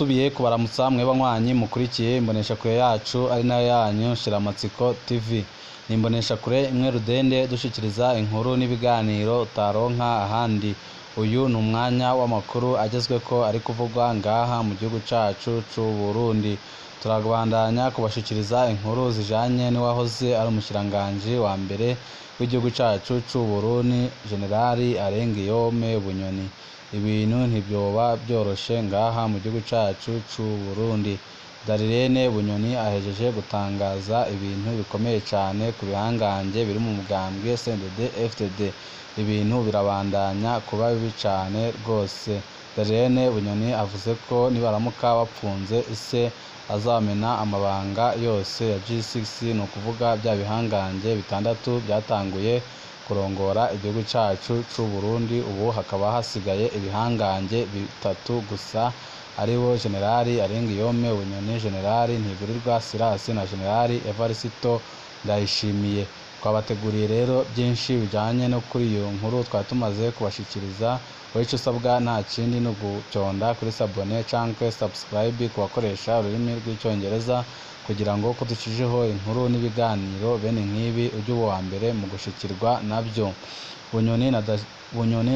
Ndasubiye kubaramutsa mwe banywanyi mukurikiye imboneshakure yacu ari nayo yanyu Shiramatsiko TV. Ni imboneshakure imwe rudende dushikiriza inkuru n'ibiganiro utaronka ahandi. Uyu ni umwanya w'amakuru agezweko ari kuvugwa ngaha mu gihugu cacu c'u Burundi. Turabandanya kubashikiriza inkuru zijanye n'uwahoze ari umushikiranganji wa mbere w'igihugu cacu c'u Burundi, Generali Arengiyome Bunyoni. Ibintu ntibyoba vyoroshe ngaha mu gihugu cacu c'u Burundi. Darirene Bunyoni ahejeje gutangaza ibintu bikomeye cane ku bihangange biri mu mugambwe CNDD-FDD. Ibintu birabandanya kuba bibi cane rwose. Darirene Bunyoni avuze ko nibaramuka bapfunze ise azamena amabanga yose ya G6, ni ukuvuga vya bihangange bitandatu vyatanguye kurongora igihugu cacu c'u Burundi, ubu hakaba hasigaye ibihangange bitatu gusa, aribo Generali Arengiyome Bunyoni, Generali Ntigurirwa Silas na Generali Evariste Ndayishimiye. Twabateguriye rero byinshi bijanye no kuri iyo nkuru twari tumaze kubashikiriza. Wowe ico usabwa nta kindi ni uguconda kuri s'abonner canke subscribe ku bakoresha ururimi rw'icongereza, kugira ngo ko ducijeho inkuru n'ibiganiro bene nk'ibi ujye uba uwa mbere mu gushikirwa navyo. Bunyoni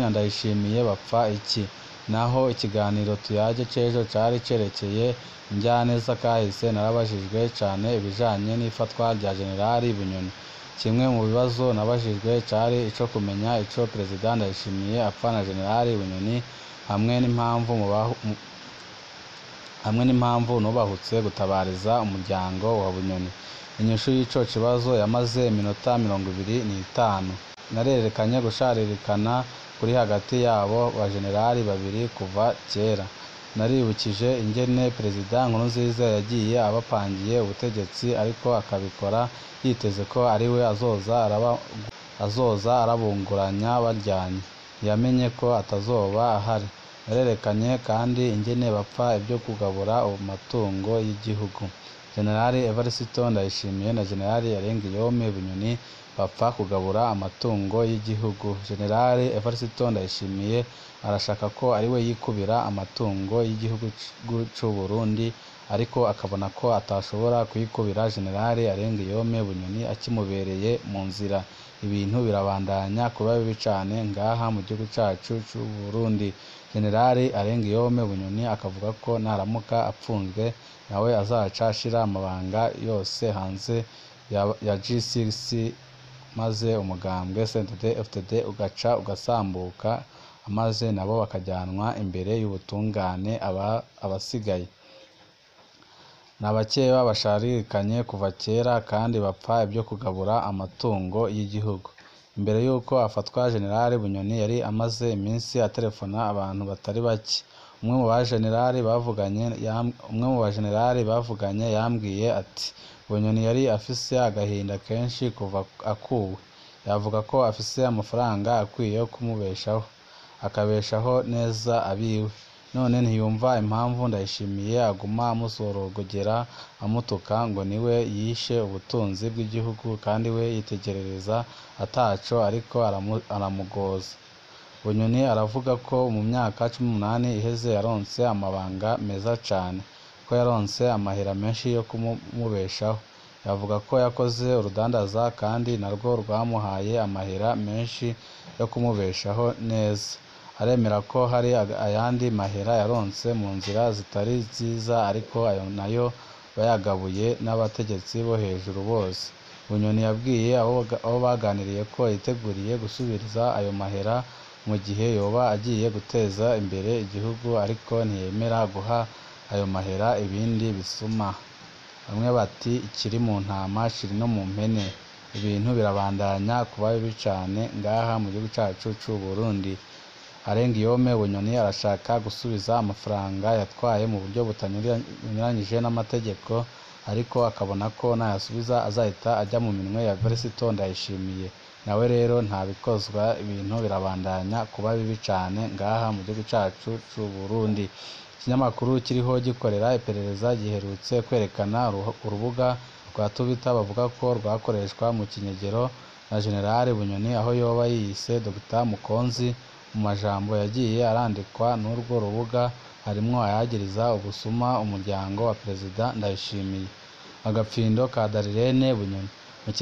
na Ndayishimiye bapfa iki? Naho ikiganiro tuyaje c'ejo cari cerekeye injyane z'akahise, narabajijwe cane ibijanye n'ifatwa rya Generali Bunyoni. Kimwe mu bibazo nabajijwe cari ico kumenya ico Perezida Ndayishimiye apfa na Generali Bunyoni, hamwe n'impamvu nubahutse gutabariza umuryango wa Bunyoni. Inyishu y'ico kibazo yamaze iminota 25. Narerekanye gusharirikana kuri hagati yabo bajenerali babiri kuva kera. Naribukije ingene Perezida Nkurunziza yagiye abapangiye ubutegetsi, ariko akabikora yiteze ko ariwe azoza arabunguranya baryanye. Ntiyamenye ko atazoba ahari. Narerekanye kandi ingene bapfa ivyo kugabura amatungo y'igihugu. Generali Evariste Ndayishimiye na Generali Arengiyome Bunyoni bapfa kugabura amatungo y'igihugu. Generali Evariste Ndayishimiye arashaka ko ariwe yikubira amatungo y'igihugu c'u Burundi, ariko akabona ko atashobora kuyikubira Generali Arengiyome Bunyoni akimubereye mu nzira. Ibintu birabandanya kuba bibi cane ngaha mu gihugu cacu c'u Burundi. Generali Arengiyome Bunyoni akavuga ko naramuka apfunzwe nawe azaca ashira amabanga yose hanze ya G6, maze umugambwe CNDD-FDD ugaca ugasambuka, maze nabo bakajyanwa imbere y'ubutungane abasigaye. Ni abakeba basharirikanye kuva kera kandi bapfa ibyo kugabura amatungo y'igihugu. Imbere y'uko afatwa, Generali Bunyoni yari amaze iminsi aterefona abantu batari bake. Umwe mu bajenerali bavuganye yambwiye ati: "Bunyoni yari afise agahinda kenshi kuva akuwe. Yavuga ko afise amafaranga akwiye yo kumubeshaho, akabeshaho neza abiwe. None ntiyumva impamvu Ndayishimiye aguma amusorogogera amutuka ngo niwe yishe ubutunzi bw'igihugu kandi we yitegerereza ataco ariko aramugoza." Bunyoni aravuga ko mu myaka 18 iheze yaronse amabanga meza cane, ko yaronse amahera menshi yo kumubeshaho. Yavuga ko yakoze urudandaza kandi narwo rwamuhaye amahera menshi yo kumubeshaho neza. Aremera ko hari ayandi mahera yaronse mu nzira zitari nziza, ariko ayo nayo bayagabuye n'abategetsi bo hejuru bose. Bunyoni yabwiye abo baganiriye ko yiteguriye gusubiriza ayo mahera mu gihe yoba agiye guteza imbere igihugu, ariko ntiyemera guha ayo mahera ibindi bisuma. Bamwe bati ikiri mu ntama kiri no mu mpene. Ibintu birabandanya kuba bibi cane ngaha mu gihugu cacu c'u Burundi. Arengiyome Bunyoni arashaka gusubiza amafaranga yatwaye mu buryo butanyuranyije n'amategeko, ariko akabona ko nayasubiza azahita ajya mu minwe ya Evariste Ndayishimiye. Nawe rero ntabikozwa, ibintu birabandanya kuba bibi cane ngaha mu gihugu cacu c'u Burundi. Ikinyamakuru kiriho gikorera iperereza giherutse kwerekana urubuga rwa Twitter bavuga ko rwakoreshwa mu kinyegero na Generali Bunyoni, aho yoba yiyise Dr Mukonzi. Mu majambo yagiye arandikwa n'urwo rubuga harimwo ayagiriza ubusuma umuryango wa Perezida Ndayishimiye. Agapfindo ka Darlene Bunyoni. Mu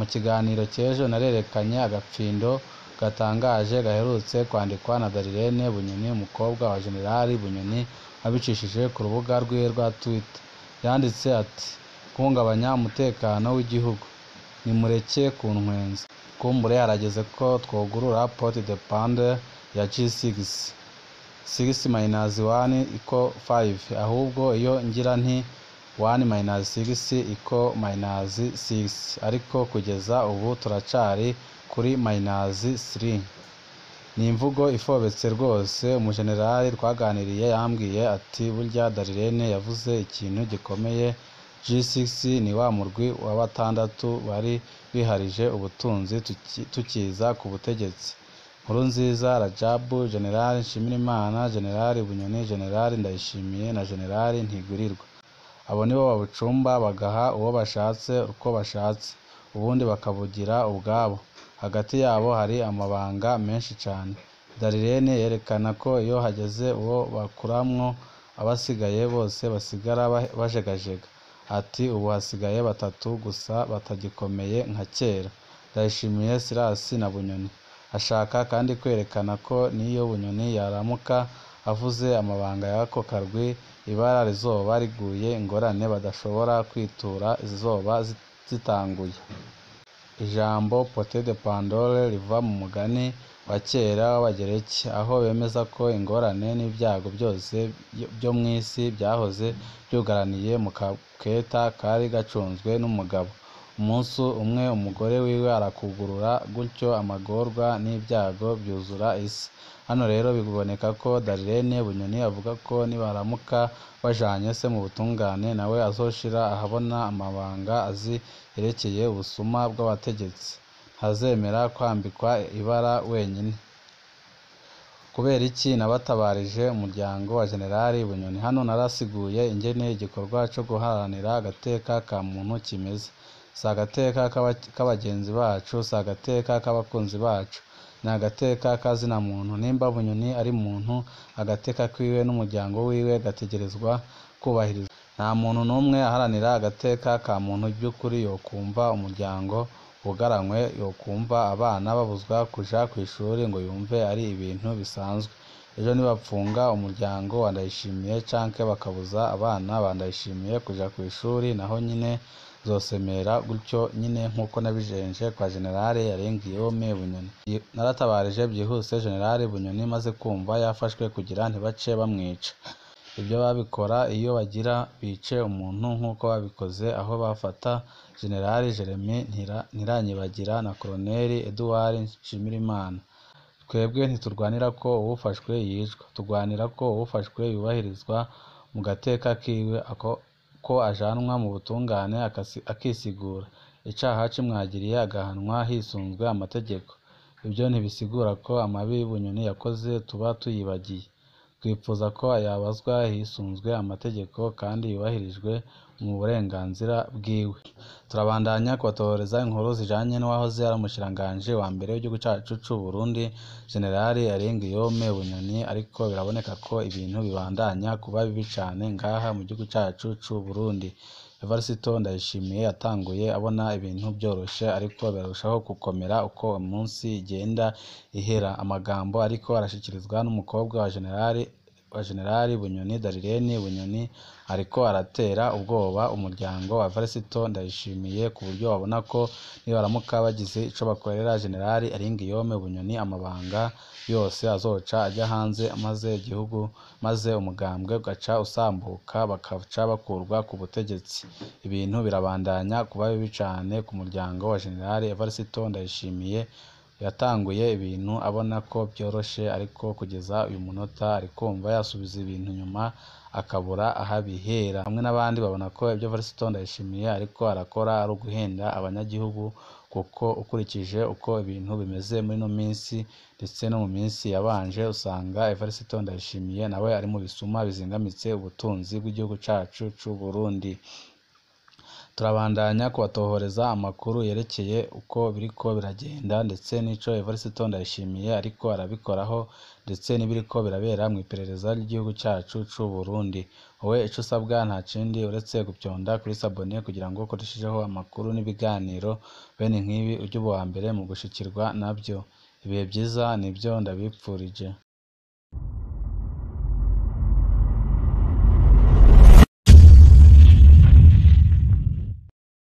kiganiro c'ejo narerekanye agapfindo gatangaje gaherutse kwandikwa na Darlene Bunyoni, umukobwa wa General Bunyoni, abicishije ku rubuga rwiwe rwa Twitter. Yanditse ati: "Guhungabanya umutekano w'igihugu, nimureke kuntwenza. Kumbure harageze ko twugurura porte de Pandore ya G6. 6 minus 1 equal 5, ahubwo iyo ngira nti 1 minus 6 equal minus 6, ariko kugeza ubu turacari kuri minus 3." Ni imvugo ifobetse rwose. Umujenerali twaganiriye yambwiye ati: "Burya Darlene yavuze ikintu gikomeye. G6 ni wa murwi wa batandatu bari biharije ubutunzi tukiza ku butegetsi: Nkurunziza Rajabu, General Nshimirimana, General Bunyoni, General Ndayishimiye na General Ntigurirwa. Abo nibo babucumba bagaha uwo bashatse uko bashatse, ubundi bakabugira ubwabo. Hagati yabo hari amabanga menshi cane." Darlene yerekana ko iyo hageze uwo bakuramwo, abasigaye bose basigara bajegajega. Ati: "Ubu hasigaye batatu gusa batagikomeye nka kera: Ndayishimiye, Silas na Bunyoni." Ashaka kandi kwerekana ko n'iyo Bunyoni yaramuka avuze amabanga y'ako karwi, ibara rizoba riguye, ingorane badashobora kwitura zizoba zitanguye. Ijambo "porte de Pandore" riva mu mugani wa kera w'Abagereki, aho bemeza ko ingorane n'ibyago byose byo mw'isi byahoze byugaraniye mu gaketa kari gacunzwe n'umugabo. Umunsi umwe umugore wiwe arakugurura, gutyo amagorwa n'ibyago byuzura isi. Hano rero biboneka ko Darlene Bunyoni avuga ko nibaramuka bajanye se mu butungane, nawe azoshira ahabona amabanga azi yerekeye ubusuma bw'abategetsi. Ntazemera kwambikwa ibara wenyine. Kubera iki nabatabarije umuryango wa General Bunyoni? Hano narasiguye ingene igikorwa co guharanira agateka ka muntu kimeze. Si agateka k'abagenzi bacu, si agateka k'abakunzi bacu, ni agateka ka zina muntu. Nimba Bunyoni ari muntu, agateka kiwe n'umuryango wiwe gategerezwa kubahirizwa. Nta muntu n'umwe aharanira agateka ka muntu by'ukuri yokumva umuryango wugaranywe, yokumva abana babuzwa kuja kw'ishuri ngo yumve ari ibintu bisanzwe. Ejo nibapfunga umuryango wa Ndayishimiye canke bakabuza abana ba Ndayishimiye kuja kw'ishuri, naho nyine nzosemera gutyo nyine nkuko nabijenje kwa General Guillaume Bunyoni. Naratabarije byihuse General Bunyoni maze kumva yafashwe kugira ntibace bamwica. Ibyo babikora iyo bagira bice umuntu nkuko babikoze aho bafata General Jeremie Ntiranyibagira na Colonel Edouard Nshimirimana. Twebwe ntiturwanira ko uwufashwe yicwa, turwanira ko uwufashwe yubahirizwa mu gateka kiwe, ko ajanwa mu butungane akisigura, icaha kimwagiriye agahanwa hisunzwe amategeko. Ibyo ntibisigura ko amabi Bunyoni yakoze tuba tuyibagiye. Twipfuza ko yabazwa hisunzwe amategeko kandi yubahirijwe mu burenganzira bwiwe. Turabandanya kubatohoreza inkuru zijanye n'uwahoze ari umushikiranganji wa mbere w'igihugu cacu c'u Burundi, General Guillaume Bunyoni, ariko biraboneka ko ibintu bibandanya kuba bibi cane ngaha mu gihugu cacu c'u Burundi. Evariste Ndayishimiye yatanguye abona ibintu vyoroshe, ariko birarushaho gukomera uko umunsi igenda ihera. Amagambo ariko arashikirizwa n'umukobwa wa General Bunyoni, Darlene Bunyoni, ariko aratera ubwoba umuryango wa Evariste Ndayishimiye, ku buryo babona ko nibaramuka bagize ico bakorera General Guillaume Bunyoni, amabanga yose azoca aja hanze, maze igihugu, maze umugambwe ugaca usambuka, bakaca bakurwa ku butegetsi. Ibintu birabandanya kuba bibi cane ku muryango wa General Evariste Ndayishimiye. Yatanguye ibintu abona ko vyoroshe, ariko kugeza uyu munota arikumva yasubiza ibintu inyuma akabura ahabihera. Bamwe n'abandi babona ko ibyo Evariste Ndayishimiye ariko arakora ari uguhenda abanyagihugu, kuko ukurikije uko ibintu bimeze muri ino minsi ndetse no mu minsi yabanje, usanga Evariste Ndayishimiye nawe ari mu bisuma bizingamitse ubutunzi bw'igihugu cacu c'u Burundi. Turabandanya kubatohoreza amakuru yerekeye uko biriko biragenda ndetse n'ico Evariste Ndayishimiye ariko arabikoraho ndetse n'ibiriko birabera mw'iperereza ry'igihugu cacu c'u Burundi. Wowe ico usabwa nta kindi uretse gupyonda kuri s'abonner kugira ngo kurushijeho amakuru n'ibiganiro bene nk'ibi ujye uba uwa mbere mu gushikirwa navyo. Ibihe vyiza nivyo ndabipfurije.